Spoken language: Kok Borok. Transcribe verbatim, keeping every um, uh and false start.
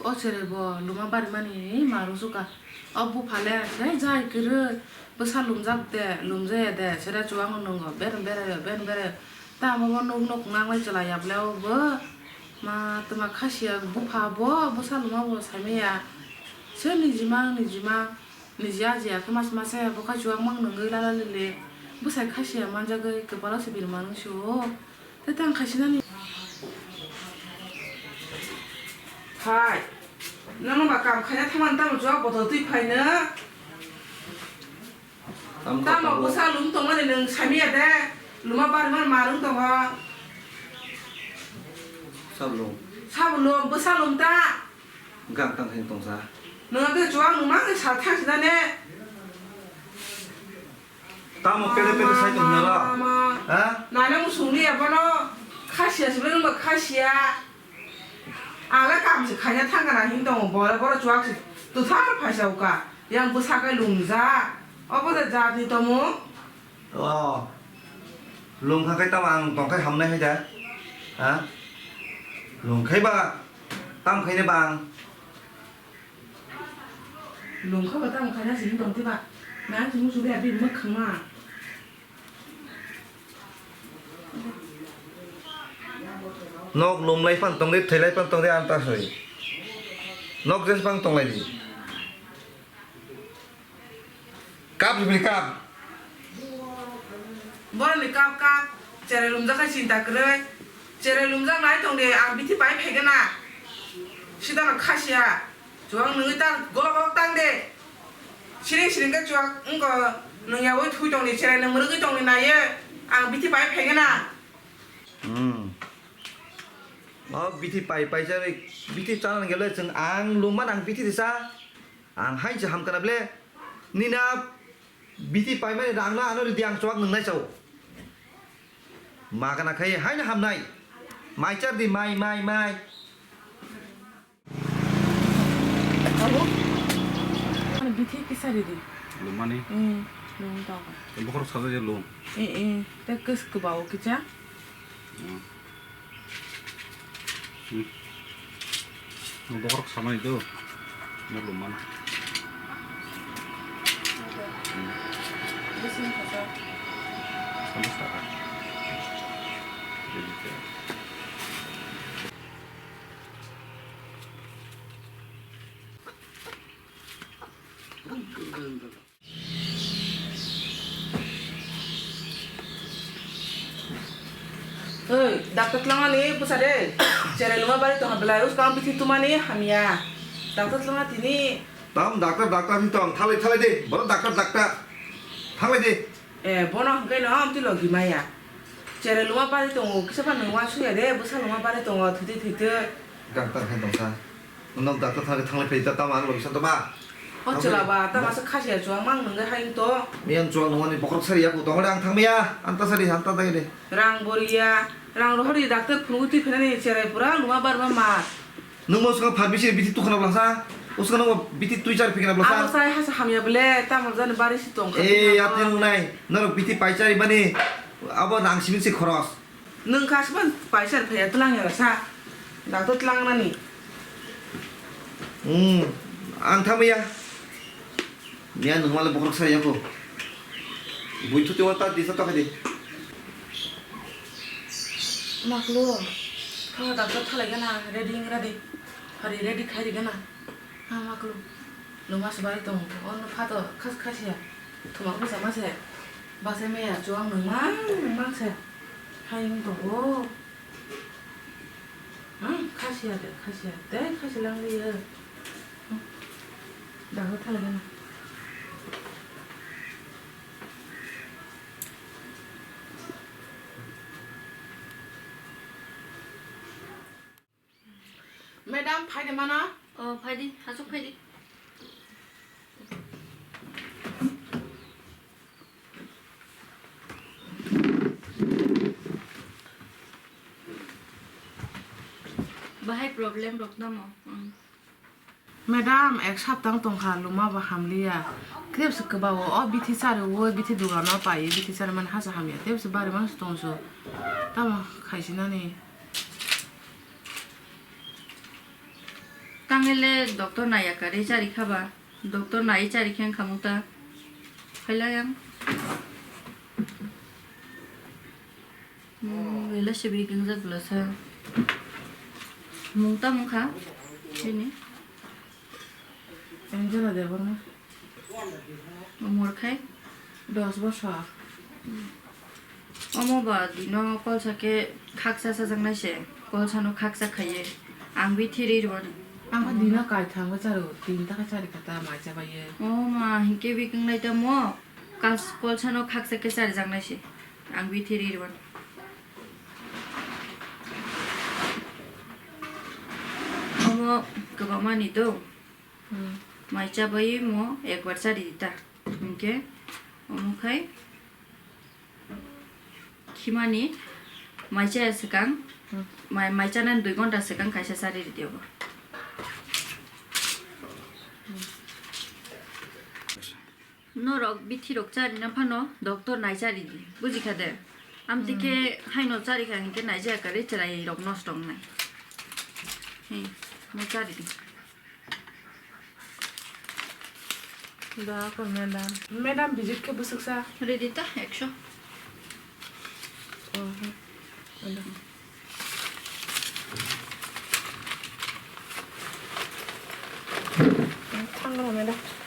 O chere bo luma barimani maru suka. O bupha le se jai kwrwi bwsa lumjak de, lumjaya de, sere chuwang nwngo, bereng berayo, bereng berayo. Tamo bo nuk nuk nanglai chwla ya bwle o bo. Ma twma khasiya bupha bo, bwsa luma bo saimaya. Se nijima, nijima, niji ajiya khe mas masa bo khai chuwang mang nungwi lala lili. Bwsai khasiya manjagwi kwpalo se birma nung si o. Tei tang khaisinani. Phai. Nono ba kam khaina thangmani tamo jua botol twi phaino. Tamo bwsa lum tongmani nwng saimiya de. Luma barimani marwng tongo. Sabo lum. Sabo lum, bwsa lum ta. Gang tang khaino tongsa. Nwng tei chuwang nwng mang sa thangsinani. Tamo pede pede sai tong nero. Ha? Nana musungni abono khasiya sibele nungba khasiya. Ala kam se khaina thangana hin tongo bora bora chuwak se tuthar phaisa uka. Yang bwsa kai lumja. Obo de jatni tomo. O. Lungkha kai tamo ang tongkhai hamnai hai da. Ha? Lungkhai ba. Tam khaine ba ang. Lungkha ba tamo khaina sini tong tiba. Nang sini musubi abi mwkhangma. Nok lum lai pan tong de, thai lai pan tong de, anta soi. Nok jes pang tong lai di. Kap bini kap. Boroni kap kap, cherai lumjak hai chinta kwrwi. Cherai lumjak nai tong de, ang bithi pai phegena. Sida no khasiya. Chuwang nungwi tang, golok golok tang de. Siring siring khe chuwang wngkho, nung yaui thui tongni, cherai nung mwrwgwi tongni naiye, ang bithi pai phegena. Hmm. O bithi pai pai chari, bithi chana gele chwng ang lumma nang bithi risa. Ang hai se hamkana ble. Nina bithi paimani rangno ano ridi ang chuwak nungnai chao. Ma kana khai haino hamnai. Mai char di mai mai mai. Abo? Ano bithi kisa ridi. Lumani? Hmm, lum tong. Bokhorok sajak je lum. Eh, eh, te kis kebao kisa. Hmm. Hmm. Bokhorok samani do. Mo lum mana. Hmm. Bisin kasa. Sampai sekarang. Jadi, ya. Oi, doctor twlangmani bwsa de. Cherai luma bari tongha belai, uskang bithi tumani hamya. Doctor twlangma tini. Tam doctor, doctor hin tong, thalai, thalai de. Boro doctor, doctor. Thalai de. Eh, bono hwnkhe no amtwi logi maya. Cherai luma bari tongo, kisa phano uansuya de, bwsa luma bari tongo, thwitwi thwitwi. Doctor hai tongsa. Nok doctor thangwi thanglai phai ta tamo ang logi santo ba. O chwla ba, tamo se khasiya chuwang mang nungwi hai to. Miyang chuwang nungmani bokhorok sari yaku tongole ang thangmaya, anta sari, anta tangile. Rang boriya, rang rohori doctor phunugwi twi phainani cherai pura luma barma ma. Nung mo swkang pharmacy ni bithi tukhana blasa, o swkang nung bithi twi chari phikna blasa. Abo sai hasa hamya bole, tamo jani bari si tong kha. Eh, atni nung nai, norok bithi pai chari bani, abo rang simi se khoros. Nwng kasban paisa phaiya twlang ya sa. Doctor twlang nani. Hmm, ang thangmaya. Miya nwng male bokhorok sa yako. Bui thuti wata disa ta khadi. Maklo. Tha doctor thalai gana ready ngra de. Hari ready khai gana. Ha maklo. Luma swbai tong, ono phato khas khasiya. Thuma bwsa ma se. Basa meya chuwang nungmang nungmang se. Hai wng tongo. Hmm, khasiya de, khasiya. Tei khasi lang liya. Hmm. Dago thalai gana. Madam, phai de mano? O, phai di, hasuk phai di. Bahai problem rok tamo? Hmm. Madam, ek saptang tongkha, luma bo hamliya. Krebs kwbao, o bithi chari, o bithi dogano pai, bithi chari mani hasa hamya. Krebs bari mangsa tongso. Tamo khaisinani. Ang le doctor naiya kari chari khaba. Doctor nai chari khe wngkha mungta. Phailai ang. Hmm, bela sibiri gingjak glasa. Mungta mungkha. Chini. Angela Debbarma. Umor khai? Dos bosor. Omo ba dino kolsa khe khaksa sajaknai se, kolsano khaksa khaiye. Ang bi thiri rwani. Ang kha dino kaithango charo, tinta khe chari kha ta mai chabaiye. O ma, hinkhe bikwngnai tamo, kals-, kolsano khaksa khe charijaknai se. Ang bi thiri rwani. Omo kwbangmani do. Hmm. Mai chabai mo ekbar chari di ta. Hinkhe omo khai khimani mai chaya swkang, hmm, mai, mai chanani dui ghonta swkang kaisa chari ridi obo. Norok bithi rok chari na phano doctor nai chari di, buji kha de? Amtwi khe haino chari kha hinkhe nai jaya kari chwrai rok nosto wngnai. He, mo chari di. Da ko madam. Madam visit khe bwswk sa? Ridi ta, ekso. Oh, he. Madam. Thang rw, madam.